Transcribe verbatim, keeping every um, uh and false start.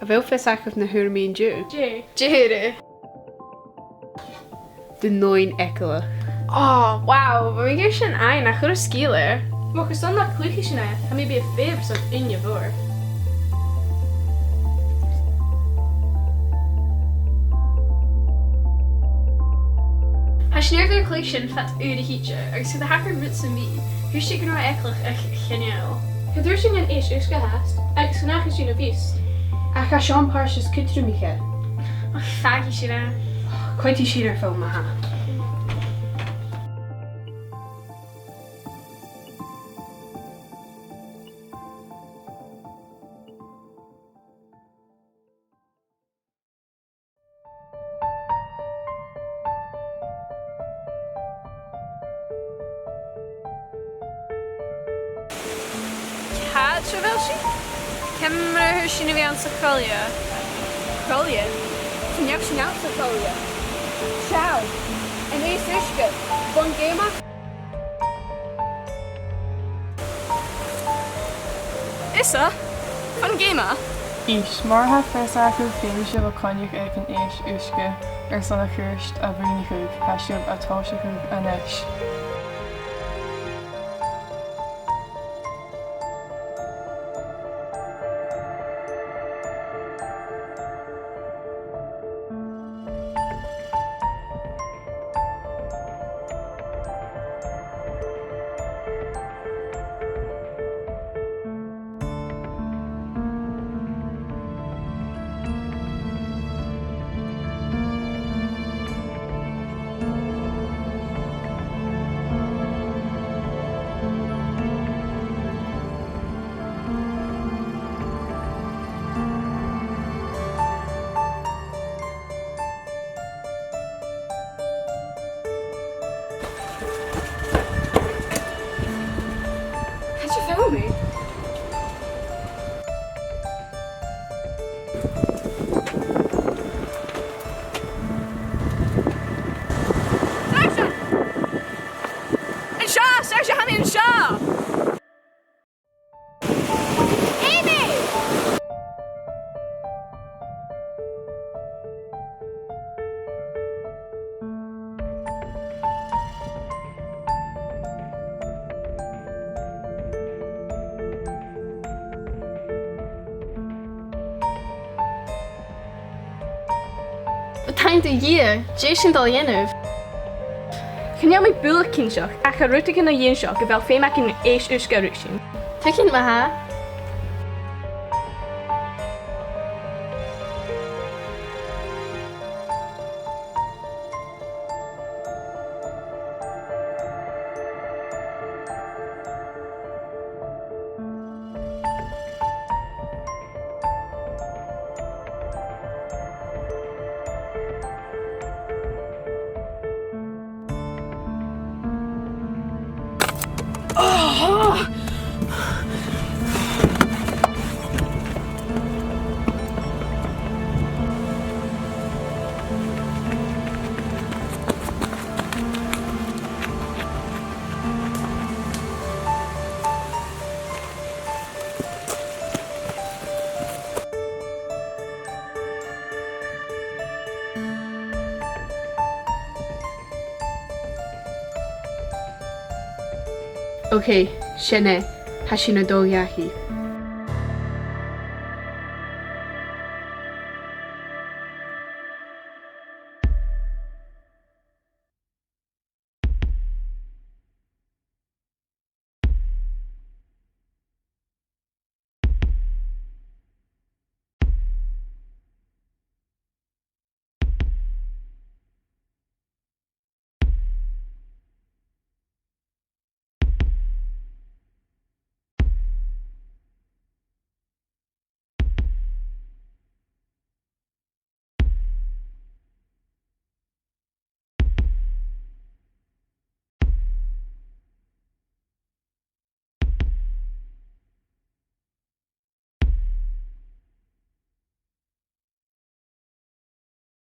A bheil fios agaibh na fhuair mi an-diugh? Dè? Dè? Dunoon eagalach. Oh, wow, bha mi ag iarraidh sin fhaighinn, ach chuir thu sgeul air. Bha, gus an do chluich sinn e, tha mi a' faireachdainn uinneag mhòr. Tha sinn air a bhith a' cluich sin fad uair a thìde, agus ged a thachair rud sam bith, thuirt sinn gun robh e eagalach ach chan eil. Cha d' fhuair sinn an èis-uisge fhathast, agus chan fhaca sinn a' bhìos. Ach tha seo am pàirt as cudromaiche. Och, fàgaidh sinn e. Cuiridh sinn e air falbh ma-thà. Càit a bheil sinn? Ciamar a tha sinn a' bhith anns a' choille? Coille? Chan eil sinn anns a' choille. Seall, an èis-uisge, bhon gheama. Is e, bhon gheama. Is mura h-eil fios agaibh, feumaidh sibh a choinneachadh aig an èis-uisge airson a' chuairt a mhaoineachadh, tha sibh a' tòiseachadh a-nis. Càit a bheil mi? Saoirse! An seo! Saoirse, tha mi an seo! Amy! Taing do Dhia, dè tha sinn a' dol a dhèanamh? Chan eil mi buileach cinnteach, ach tha rudeigin a' dèanamh seo gu bheil feum againn èis-uisge a ruigsinn. Tuigidh mi, tha. Ok, sin e. Tha sinn a' dol dhachaigh.